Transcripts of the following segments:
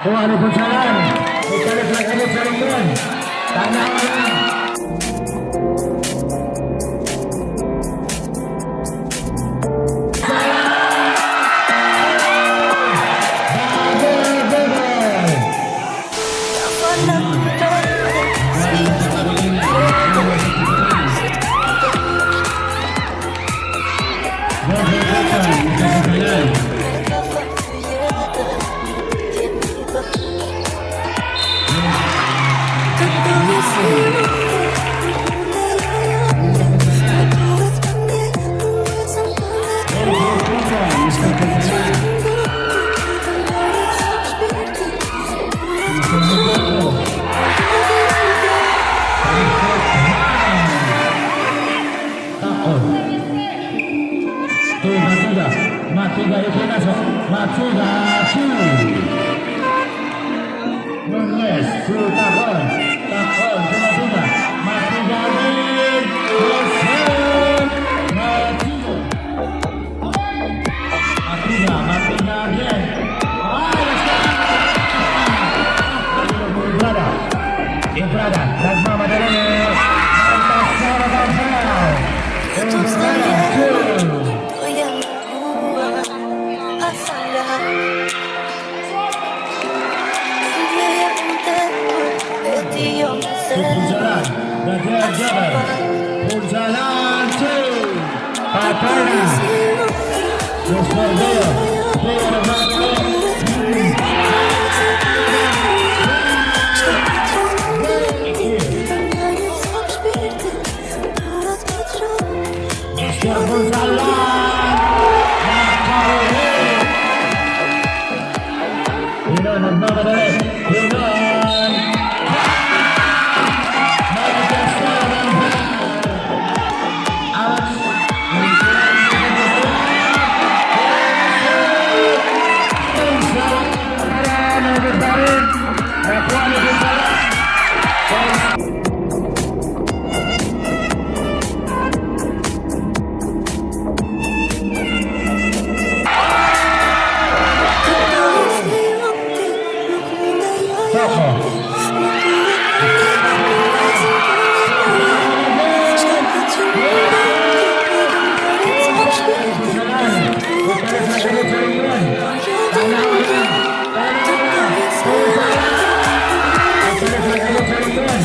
Kuha ni Punsalan. Ikalit lang kamot sa lingkod. Tanaw lang. Double, double. Double, double. Mr. Punsalan. Double, double. Mr. Punsalan. Mr. Mugato. Takon. To Matuga. Matuga ipinasok. Matuga two. Nunez to Takon. Takon to Matuga. Matuga again. Yes, sir. Matuga. Matuga. Matuga again. Ay, let's go! Brada. Brada. Nagmamadali. Maltasara ang foul. Brada two. Punsalan. Daniel Jaber. Punsalan two. Paterna. Mr. Leo. Leo nagmamadali. Mr. Punsalan. Nakauwi. Hinon nagmamadali. Hinon. Magkasama ang foul. Out. Nakuha ni Punsalan. Soko. Punsalan. Ikalit na gamot sa lingkod. Tanaw lang. Tanaw lang. Punsalan. Ikalit na gamot sa lingkod.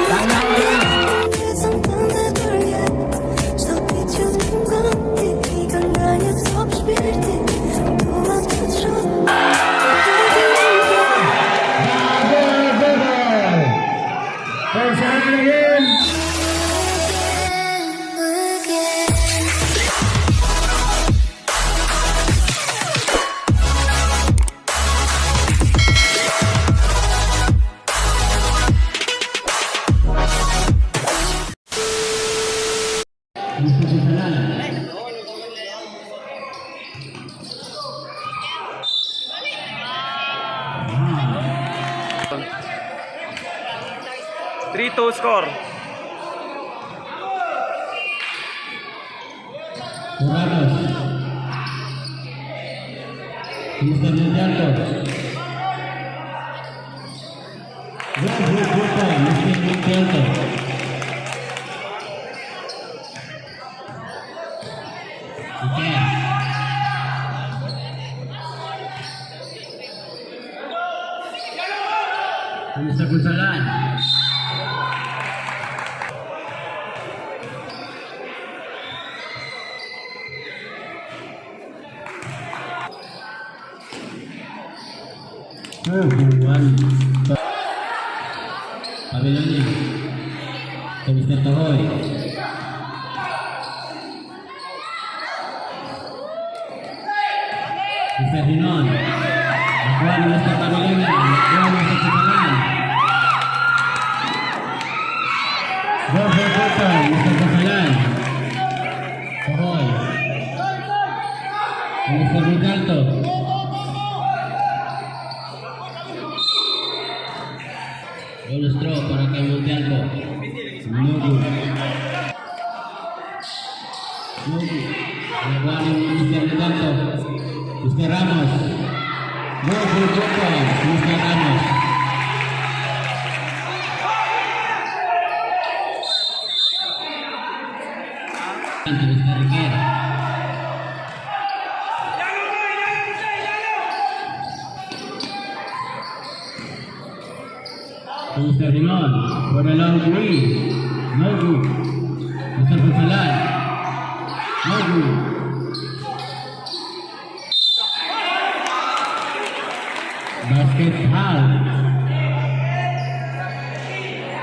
Tanaw lang. Double, double. Punsalan again. Mr. Punsalan. 3-2 score. Morados. Mr. Montalto. Good, good, good ball, Mr. Montalto. Okay. Mr. Gonzalan. Oh, one. Babylonia. To Mr. Tohoy. Mr. Hinon. Nakuha ni Mr. Babylonia. Nakuha ni Mr. Catalan. Go for Cotton, Mr. Catalan. Tohoy. Mr. Rigalto. Bonus throw para kay Montalto. No good. No good. Nakuha ni Mr. Montalto. Mr. Ramos. Go for Cotton, Mr. To Mr. Rimon for the long three. No good. Mr. Punsalan. No good. Basket foul.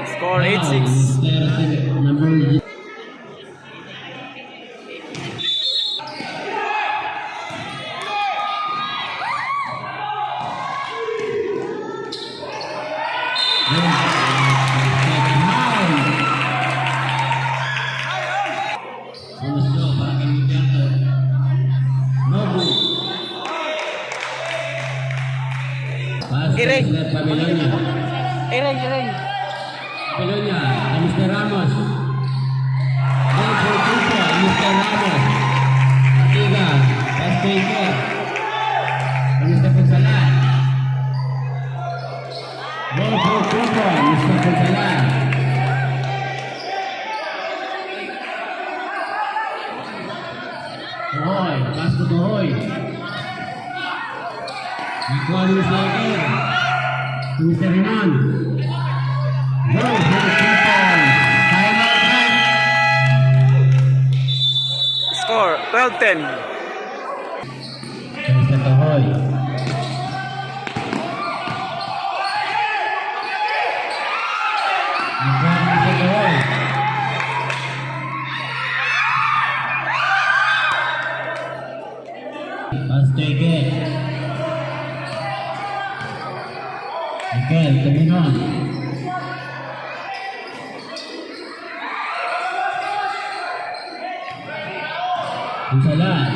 Score 8-6. Mr. Number Bonus daw para kay Roberto. No good. Pass to Iring. Mr. Babylonia. Ireng, ireng. Babylonia to Mr. Ramos. Goal for 2 point, Mr. Ramos. Tiga, pass to Iker. To Mr. Punsalan. Goal for 2 point, Mr. Punsalan. Tuhoy, pass to Tuhoy. Nakuha ni Mr. Iker. To Mr. Riman. Goal for 2 points. Time out, time. Score 12-10. To Mr. Tuhoy. Nakuha ni Mr. Tuhoy. Pass to Iker. Iker, tumingon. Punsalan.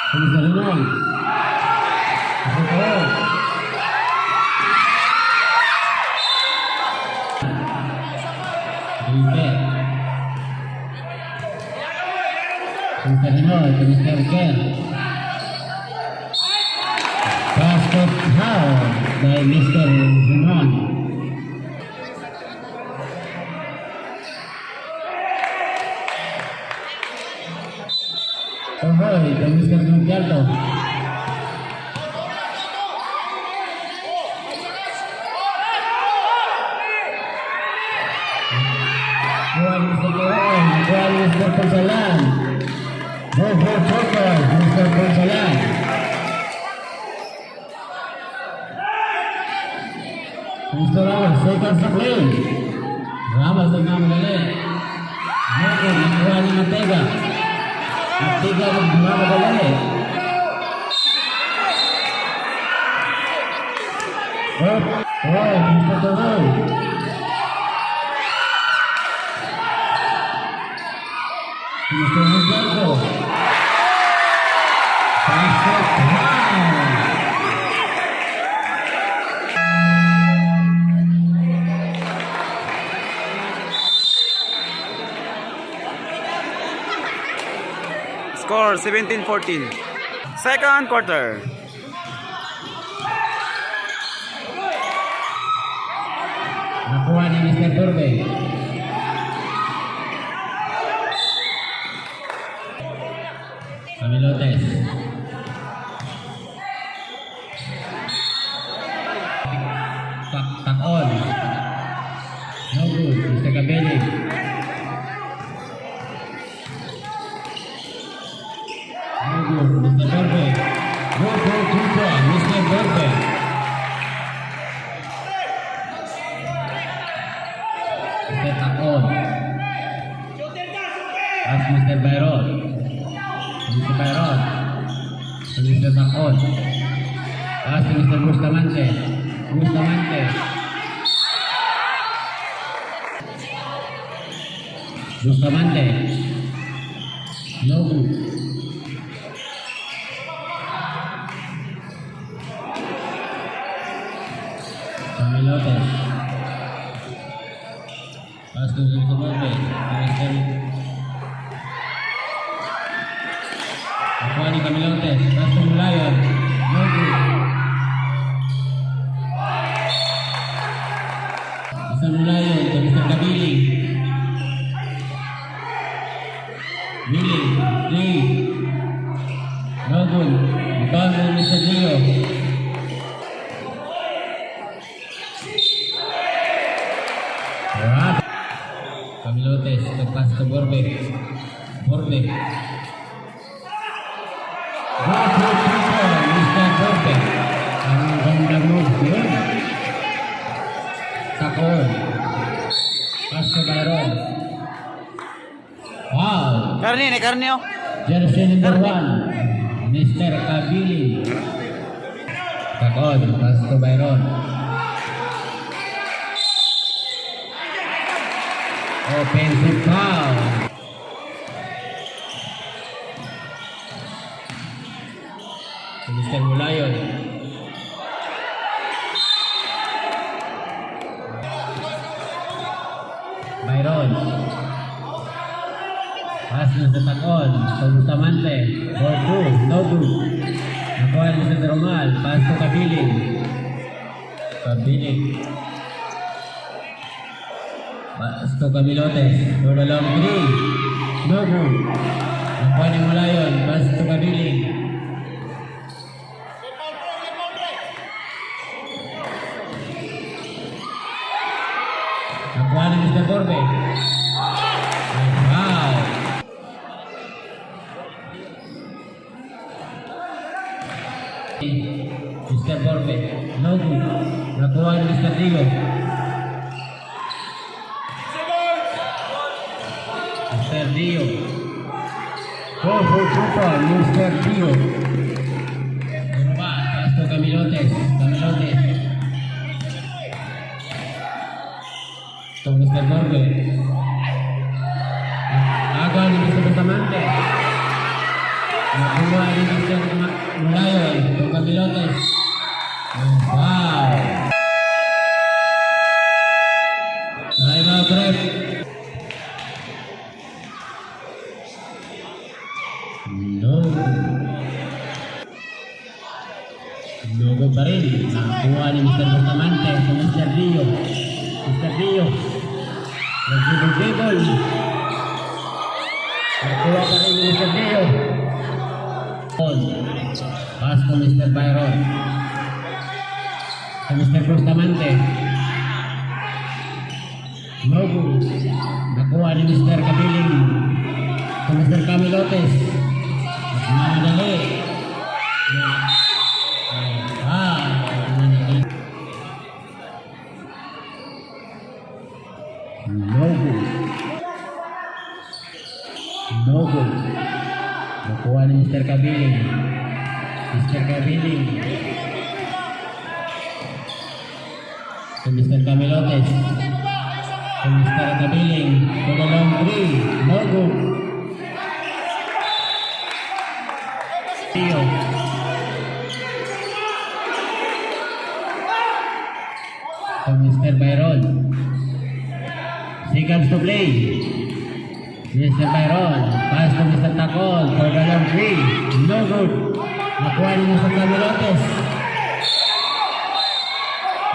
To Mr. Rinon. Mr. Tuhoy. Iker. Mr. Rinon to Mr. Iker. Basket foul by Mr. Rinon. Tuhoy to Mr. Montialdo. Nakuha ni Mr. Tuhoy. Nakuha ni Mr. Punsalan. Go for 2 points, Mr. Punsalan. Mr. Ramos, seconds to play. Ramos nagmamadali. Moko, nakuha ni Mantega. Mantega nagmamadali. Oh, oh, Mr. Tuhoy. Mr. Montialdo. Basket foul. Score 17-14. Second quarter. Nakuha ni Mr. Turbe. Camilotes. Tak takon. No good. Mr. Cabelli. No good. Mr. Borbe. Go for 2 point. Mr. Borbe. Mr. Takon. Pass Mr. Byron. Mr. Byron. To Mr. Takon. Pass to Mr. Bustamante. Bustamante. Bustamante. No good. Camilotes. Pass to Mr. Borbe. Mr. Nakuha ni Camilotes. Pass to Mulayon. No good. Mr. Mulayon to Mr. Kabiling. Willing. Three. No good. Rebound by Mr. Gio. Camilotes to pass to Borbe. Borbe. Go for 2 point, Mr. Borbe. Ang gandang move yun. Takon. Pass to Byron. Wow. Karne, ni karne oh. Jersey number 1, Mr. Kabili. Takon, pass to Byron. Offensive foul. To Mr. Mulayon. Byron. Pass na sa Takon. To Bustamante. For two. No good. Nakuha ni Mr. Romal. Pass to Kabiling. Kabiling. Pass to Camilotes. For the long three. No good. Nakuha ni Mulayon. Pass to Kabiling. Nakuha ni Mr. Borbe. Wow. Mr. Borbe. No good. Nakuha ni Mr. Dio. Mr. Dio. Go for 2 point, Mr. Dio. Bumaba. Pass to Camilotes. Camilotes. To Mr. Borbe. Agaw ni Mr. Bustamante. Nakuha ni Mr. Mulayon. To Camilotes. Wow. Time out, ref. No. No go pa rin. Nakuha ni Mr. Bustamante to Mr. Rio. Mr. Rio. Nag-dribble-dribble. Nakuha pa rin ni Mr. Rio. On. Pass to Mr. Byron. To Mr. Bustamante. No good. Nakuha ni Mr. Kabiling. To Mr. Camilotes. Madali. Ah, madali. No good. No good. Nakuha ni Mr. Kabiling. Mr. Kabiling. To Mr. Camilotes. To Mr. Kabiling. To the long three. No good. Tio. To Mr. Byron. Seconds to play. Mr. Byron. Pass to Mr. Tacol for the long three. No good. Nakuha ni Mr. Camilotes.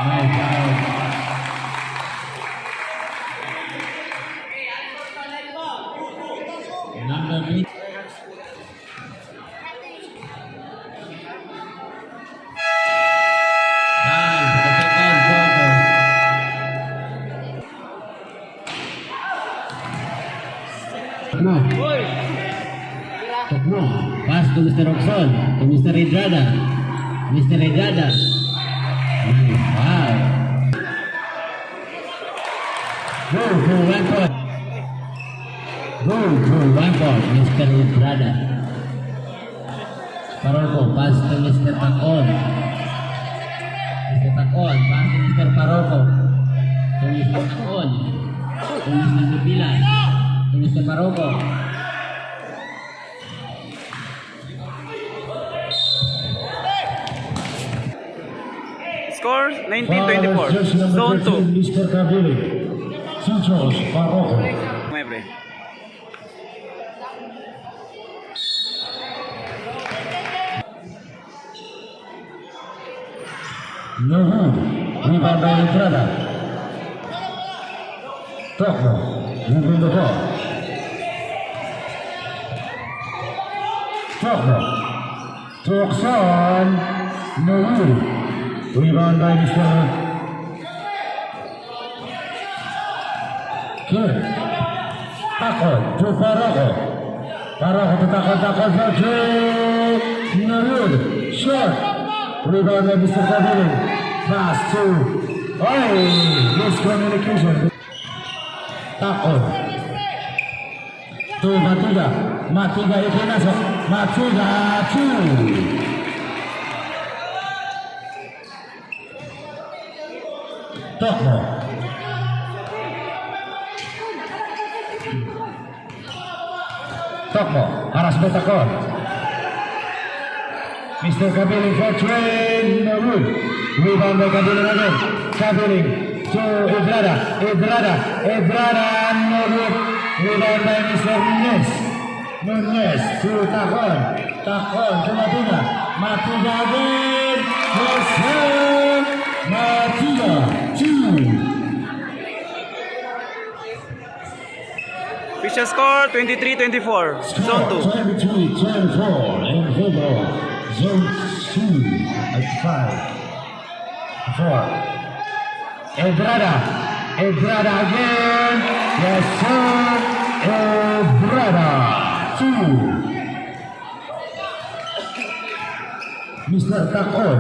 Nice out. Number 8. Time for the second quarter. No. Tokno. Pass to Mr. Roxon. To Mr. Edrada. Mr. Edrada. Nice. Wow. Go for 1 point. Go for 1 point, Mr. Edrada. Paroko, pass to Mr. Tacon. Mr. Tacon, pass to Mr. Paroko. To Mr. Tacon. To Mr. Dupilan. To Mr. Paroko. Score 19-24. Jersey number Zone 13, 2. Mr. Kabili. Santos Paroko. May pre. No good. Rebound by Estrada. Tokno. Moving the ball. Tokno. Tuokson. No good. Rebound by Mr. Kerr. Takon to Paroko. Paroko to Takon. Takon for three. No good. Short. Rebound by Mr. Kabiling. Pass to. Oy! Miscommunication. Takon. To Matiga. Matiga ipinasok. Matiga two. Tokmo. Tokmo. Aras Betakon. Mr. Kabiling for three. No good. Rebound by Kabiling again. Kabiling to Edrada. Edrada. Edrada. No good. Rebound by Mr. Nunez. Nunez to Takon. Takon to Matiga. Matiga again. Yes, sir. Matiga. Two. Official score, 23-24. Zone 2. 23-24 in favor of Zone 2 at 5. 4. Edrada. Edrada again. Yes, sir. Edrada. 2. Mr. Takon.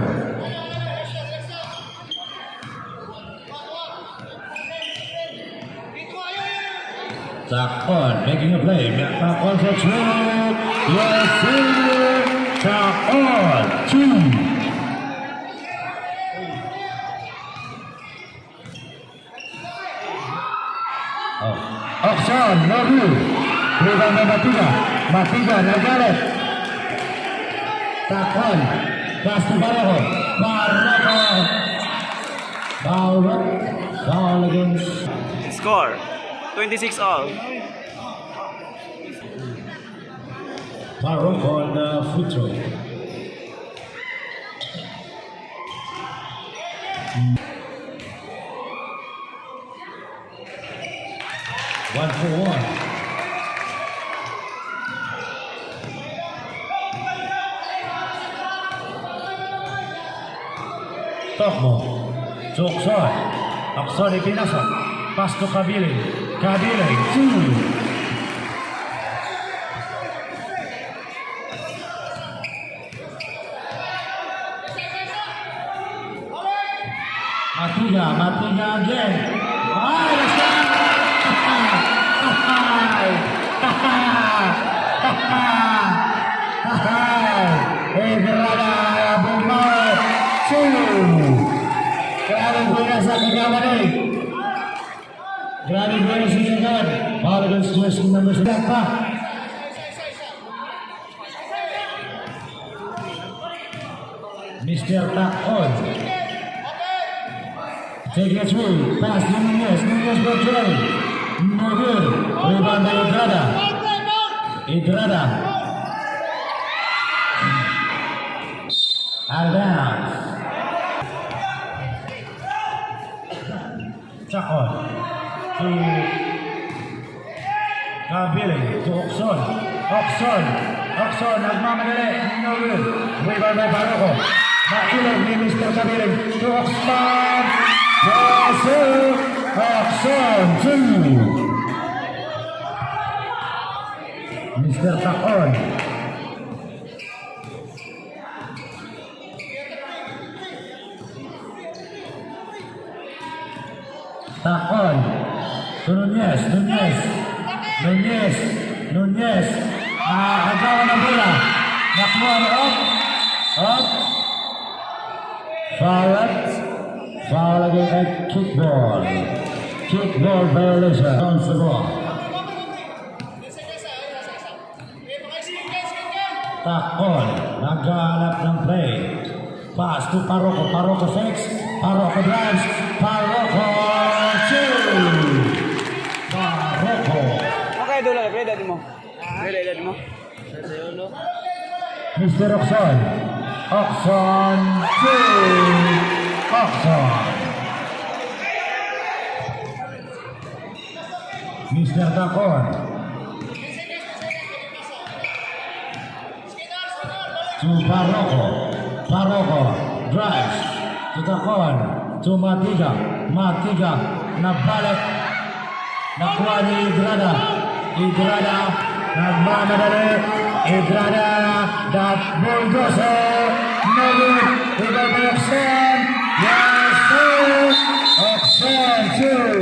Takon making a play. Takon for two. Yes, sir. Takon. Two. Oh. Okson, no good. Rebound by Matiga. Matiga, nagalit. Takon. Pass to Barako. Barako. Foul. Foul against Score, 26 all. Barako on the free throw. 1 for 1. Tokmo. To Okson. Okson ipinasok. Pass to Kabiling. Kabiling. Two. Matiga, Matiga again. Ay, nasa! Ay! Edrada, bumawi. Two. Grabe buena sa kagawan eh. Grabe buena sa kagawan. Foul against jersey number 7 pa. Mr. Takon. Take it through. Pass to Nunez. Nunez for three. No good. Rebound by Edrada. Edrada. Out of bounds. Chacon. To Kabiling. To Okson. Okson. Okson. Nagmamadali. No good. Rebound by Baroko. Makilag ni Mr. Kabiling. To Okson. Yes, sir. Okson. Two. Mr. Takon. Takon. To Nunez. Nunez. Nunez. Nunez. Ah, kagawa ng bola. Nakuha ni Up. Up. Foul up. Foul again at kickball. Kickball violation. Bounce the ball. Takon. Naghahanap ng play. Pass to Paroko. Paroko fakes. Paroko drives. Paroko. Two. Paroko. Okay, dula. Play daddy mo. Play daddy mo. Mr. Oxon. Oxon. Two. Oxon. Mr. Takon. To Paroko. Paroko drives to Takon. To Matiga. Matiga. Nabalik. Nakuha ni Edrada. Edrada. Nagmamadali. Edrada. The bulldozer. No good. Rebound by Oxen. Yes, sir. Oxen, two.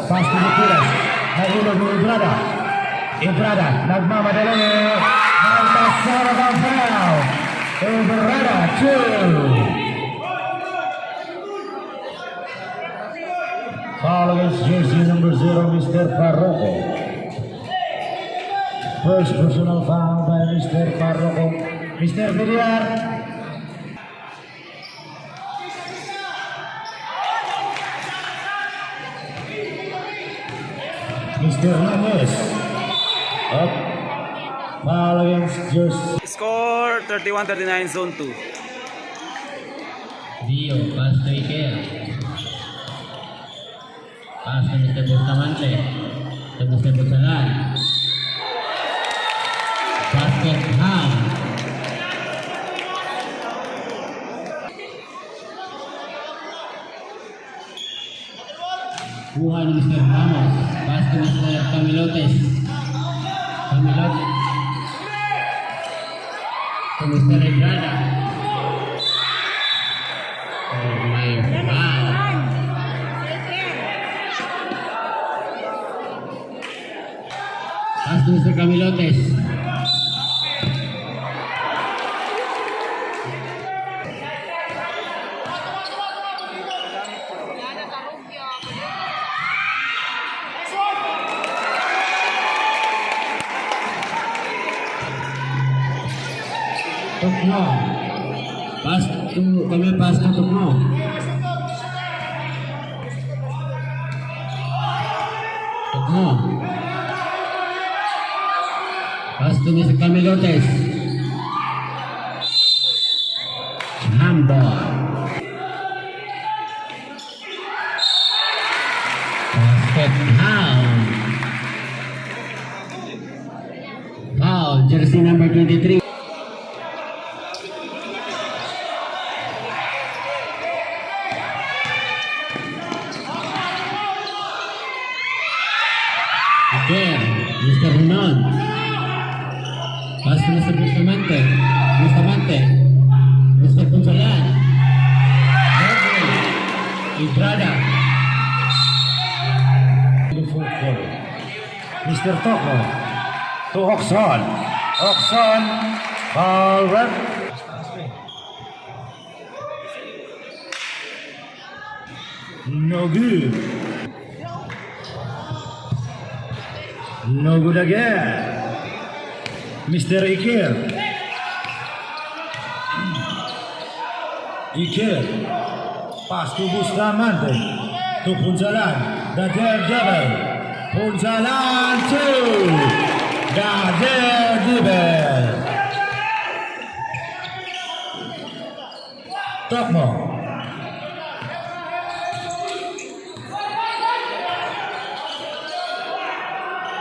Pass to Gutierrez. Nahulog ni Edrada. Edrada. Nagmamadali. May kasama pang foul. Edrada, two. Foul against jersey number 0, Mr. Parroco. First personal foul by Mr. Parroco. Mr. Villar. Mr. Ramos. Up. Foul against jersey. Score 31-39, zone 2. Dio, pass to Iker. Pass to Mr. Bustamante. To Mr. Busalan. Basket count. Kuha ni Mr. Ramos. Pass to Mr. Camilotes. Camilotes. To Mr. Edrada. Oh my foul. Pass to Mr. Camilotes. Tukmo. Pass to, kami pass to Tukmo. Tukmo. Pass to Mr. Camilotes. Handball. Basket count. Foul, jersey number 23. Again, Mr. Hernan. Pass to Mr. Bustamante. Bustamante. Mr. Punzalan. Edrada. The fourth quarter. Mr. Toko to Oxon. Oxon. Foul ref. No good. No good again. Mr. Ikir. Ikir. Pass to Bustamante. To Punzalan. The Daredevil. Punzalan two. The Daredevil. Tokmo.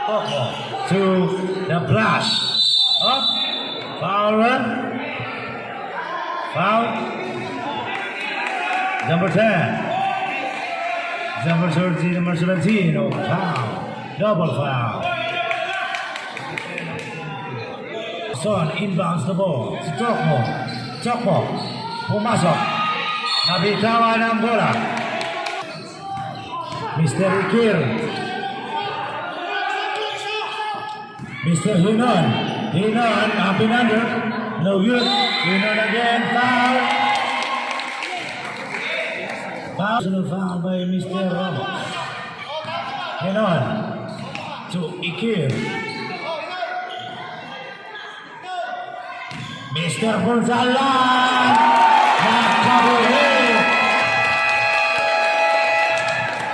Tokmo to the Flash. Up. Foul run. Foul. Number 10. Number 13, number 17. Oh, foul. Double foul. Son inbounds the ball. Si Tokmo. Tokmo. Pumasok. Nabitawan ang bola. Mr. Ikir. Mr. Hinon. Hinon, up and under. No good. Hinon again. Foul. Foul. Foul by Mr. Ramos. Hinon. To Ikir. Mr. Gonzalez. Nakabuhi.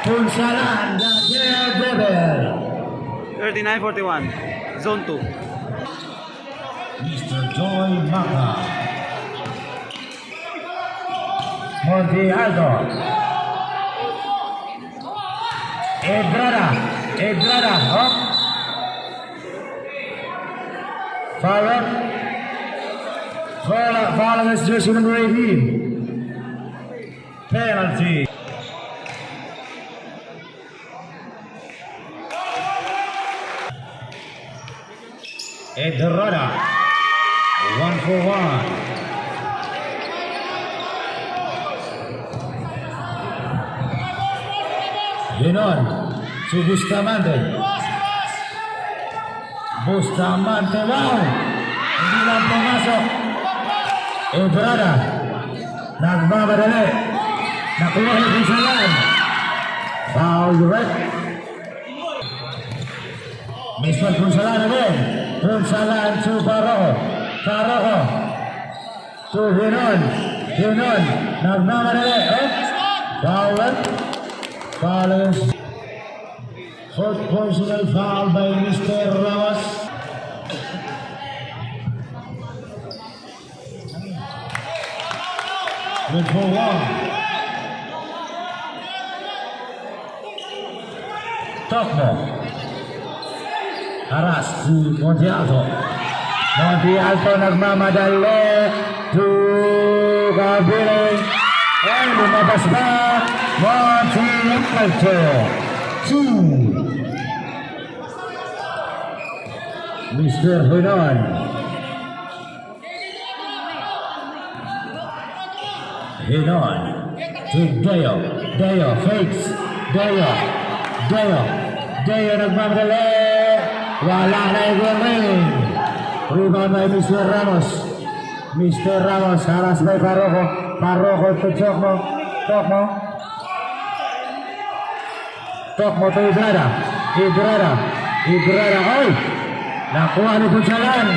Punzalan. The Daredevil. 39-41, zone 2. Mr. Joy Maka. Monte Alto. Edrada. Edrada. Up. Foul up. Foul, foul against jersey number 18. Penalty. Edrada. 1 for 1. Hinon to Bustamante. Bustamante, wow! Hindi lang pumasok. Edrada. Nagmamadali. Nakuha ni Punsalan. Foul, ref. Mr. Punsalan again. Punsalan to Barroco. Barroco. To Hinon. Hinon. Nagmamadali. Eh? Foul, ref. Foul against. Fourth personal foul by Mr. Ramos. Good for one. Tokmo. Aras si Monte Alto. Monte Alto nagmamadali to Kabiling. Ay, lumabas ba? Monte Alto. Two. Mr. Hinon. Hinon to Deo. Deo fakes. Deo. Deo. Deo nagmamadali. Wala na yung ring. Rebound by Mr. Ramos. Mr. Ramos, haras by Paroko. Paroko to Tokmo. Tokmo. Tokmo to Ibrada. Ibrada. Ibrada. Oy! Nakuha ni Punsalan.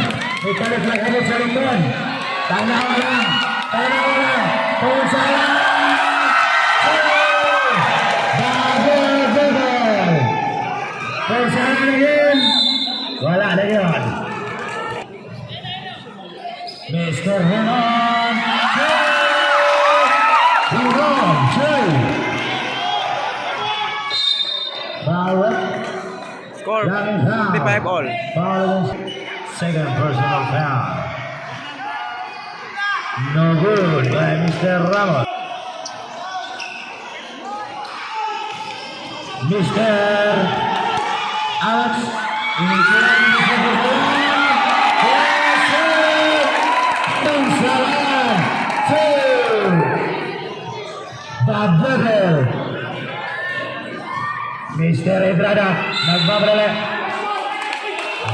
Ikalit lang agad sa likod. Tanawa lang. Tanawa lang. Punsalan! Double double. Punsalan again. Wala na yun. Mr. Hinon. Hinon. Two. Foul. Score Running foul. 55 all. Foul. Second personal foul. No good by Mr. Ramos. Mr. Alex. Initial Mr. Yes, sir. Punsalan. Two. The double. Mr. Edrada. Nagmamadali.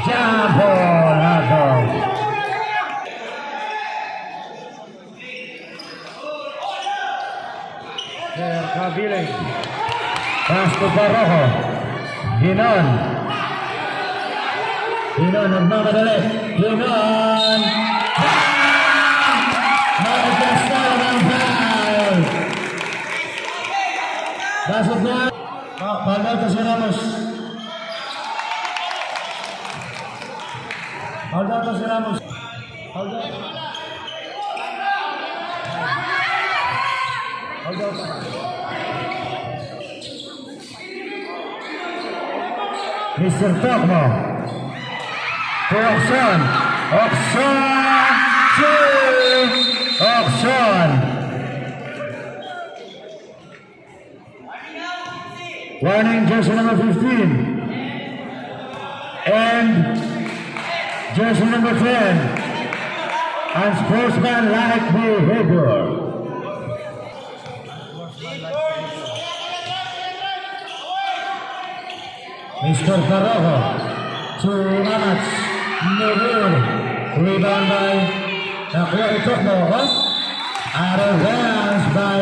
Jump ball. Hotdog. Sir Kabiling. Pass to Parrojo. Hinon. Hinon, nagmamadali. Hinon. Magkasal ng foul. Pasok na. Foul to si Ramos. Foul to si Ramos. Foul out. Foul out. Mr. Tokmo. To Oxon. Oxon. Two. Oxon. Warning jersey number 15. And jersey number 10. Unsportsmanlike behavior. Mr. Parrojo to Mamats. No good. Rebound by nakuha ni Tokmo. Huh? Out of bounds by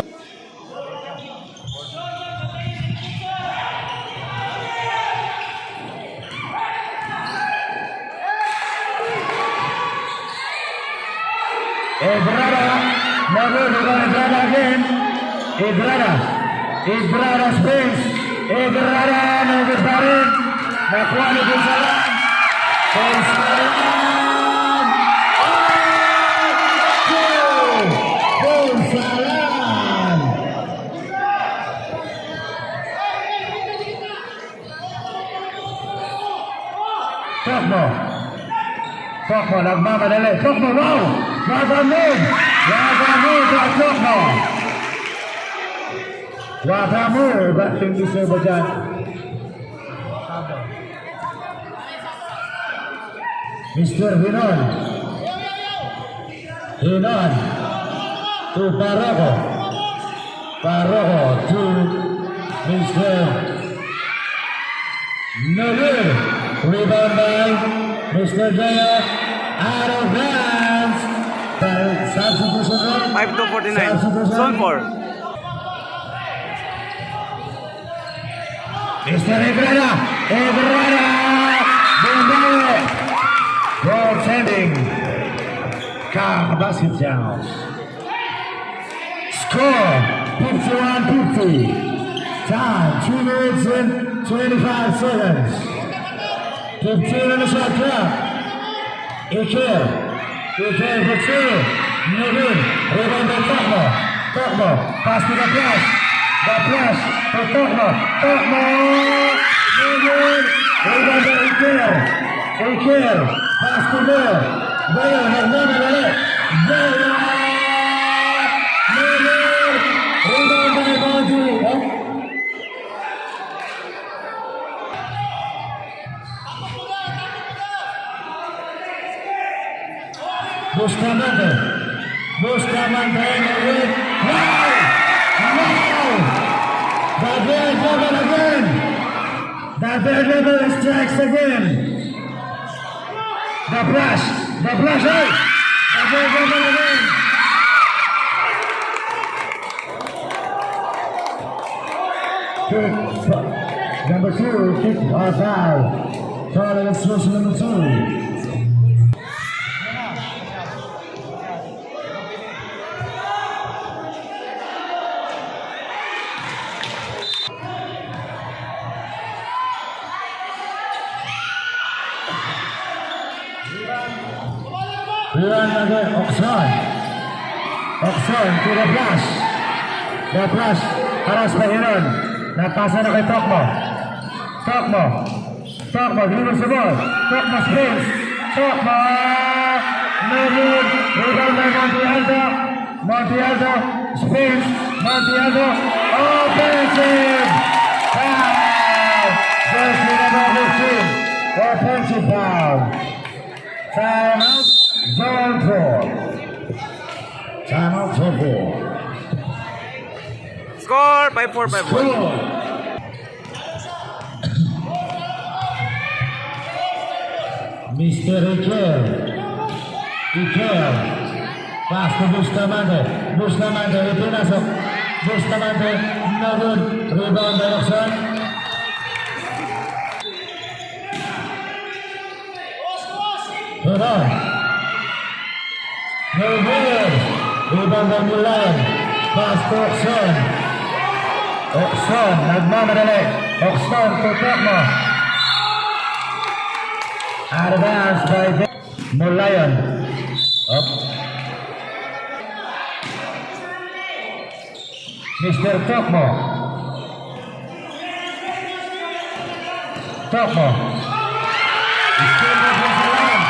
Ebrada. No good. Rebound Ebrada again. Ebrada. Ebrada space. Ebrada. No good pa rin. Nakuha ni Gonzalan. Gonzalan. Oh! Two. Gonzalan. Tokmo. Tokmo, nagmamadali. Tokmo, wow! What a move! What a move by Tokmo! What a move! Hindi sir ba dyan? Mr. Hinon. Hinon. To Barroco. Barroco to Mr. No good. Rebound by Mr. Jaya. Out of bounds. Substitution run. 5-2-49. Zone 4. Mr. Ebrera. Ebrera. Bumawi. Goaltending. Basket down. Score 51-50. Time 2 minutes and 25 seconds. 15 on the shot clock. Iker. Iker for two. No good. Rebound by Tokmo. Tokmo. Pass to the Flash. The Flash for Tokmo. Tokmo. No good. Rebound by Iker. Iker. Pass to Bell. Bell. Nagmamadali. Bell. No good. Rebound by Monty. Oh. Bustamante. Bustamante no good. No! No! The Daredevil again. The Daredevil strikes again. The Flash. The Flash out. The Daredevil again. Kick. Number two, kick or foul. Foul against version number two. Rebound again, Oxon. Oxon to the Flash. The Flash. Paras pa Hiron. Napasa na kay Tokmo. Tokmo. Tokmo, dribbles the ball. Tokmo spins. Tokmo! No good. Rebound by Monte Alto. Monte Alto spins. Monte Alto. Offensive! Foul! Jersey number 15. Offensive foul. Timeout. Zone 4. Timeout, zone 4. Score 5-4-5-1. Score. Mr. Iker. Iker. Pass to Bustamante. Bustamante, ipinasok. Bustamante, no good. Rebound by Oxon. Hold. No good. Rebound by Milan. Pass to Oxon. Oxon, nagmamadali. Oxon to Tokmo. Out of bounds by Mulayon. Up. Mr. Tokmo. Tokmo. Still by Punsalan.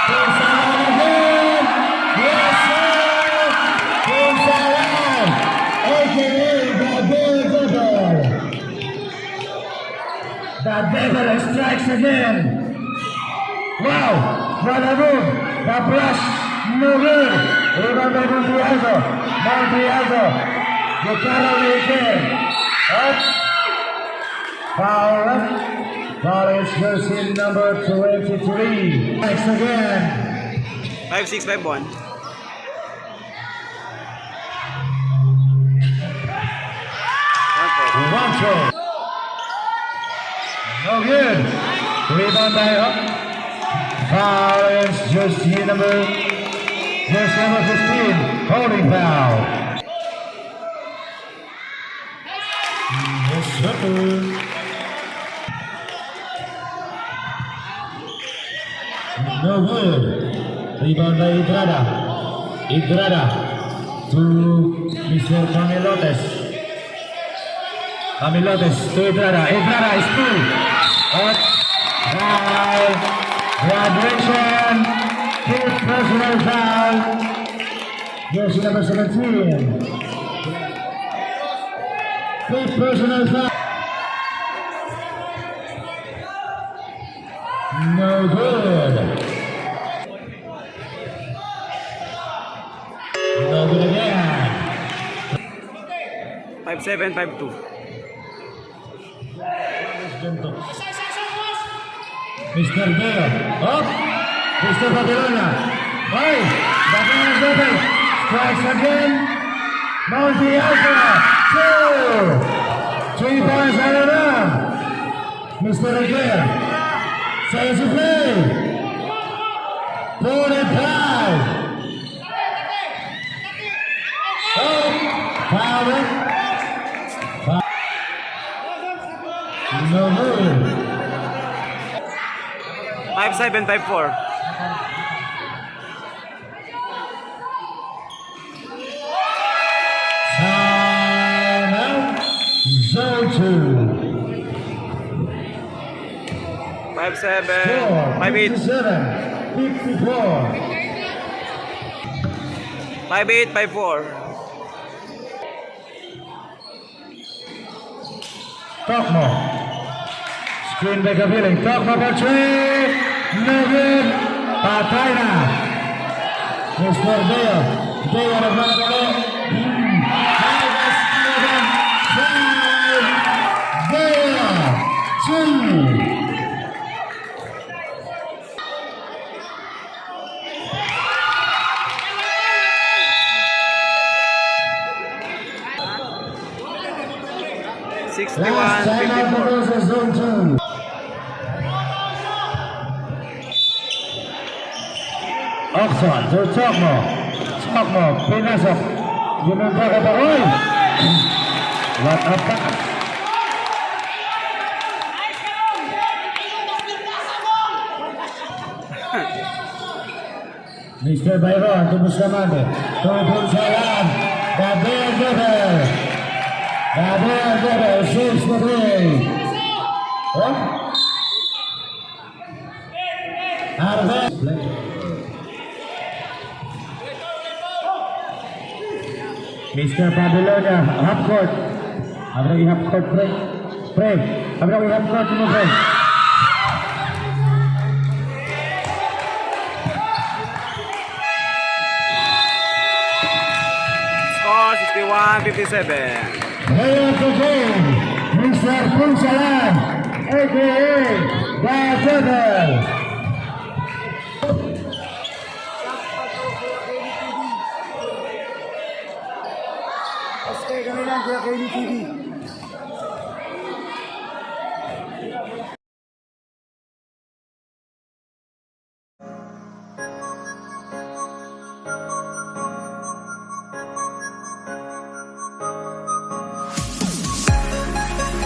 Punsalan again. Yes, sir. Punsalan. AKA the Daredevil. The Devil strikes again. Wow! What a move! The brush, no good. Rebound by Montialdo. Montialdo. Gutaro Iker. Up. Foul up. Foul is jersey number 23. Strikes again. 5-6-5-1. One throw. No good. Rebound by up. Foul against jersey number 15. Holding foul. Yes, sir. No good. Rebound by Idrada. Idrada to Mr. Camilotes. Camilotes to Idrada. Idrada is two. Up. Foul. Graduation. Fifth personal foul. Jersey number 17. Fifth personal foul. No good. No good again. 5-7, 5-2. Mr. Vero. Up. Mr. Babylonia. Ay! Babylonia double. Strikes again. Monty Alpha. Two. 3 points out of round. Mr. Aguirre. Says to play. 45. Oh, foul it. Foul. No good. 5-7, 5-4. Time out. Zone two. 5-7, Score. 5-8. 57, 54. 5-8, 5-4. Tokmo. Screen by Kabiling. Tokmo for three. No good. Patay na. Mr. Deo. Deo nagmamadali. Minus 11. 5. Deo. 2. 61, Last time out 54. for those zone 2. Oxon to Tokmo. Tokmo, pinasok. Ginunta ka ba? Oy! What a pass. Mr. Byron to Bustamante. To Punsalan. The Bear Devil. The Bear Devil saves the day. Oh? Arvez. Play. Mr. Babylonia, half court. Abra half court, pre. Pre, abra half court mo, pre. Score 61-57. Player of the game, Mr. Punsalan, aka The Devil. SK kami lang, Kuya Kenny TV.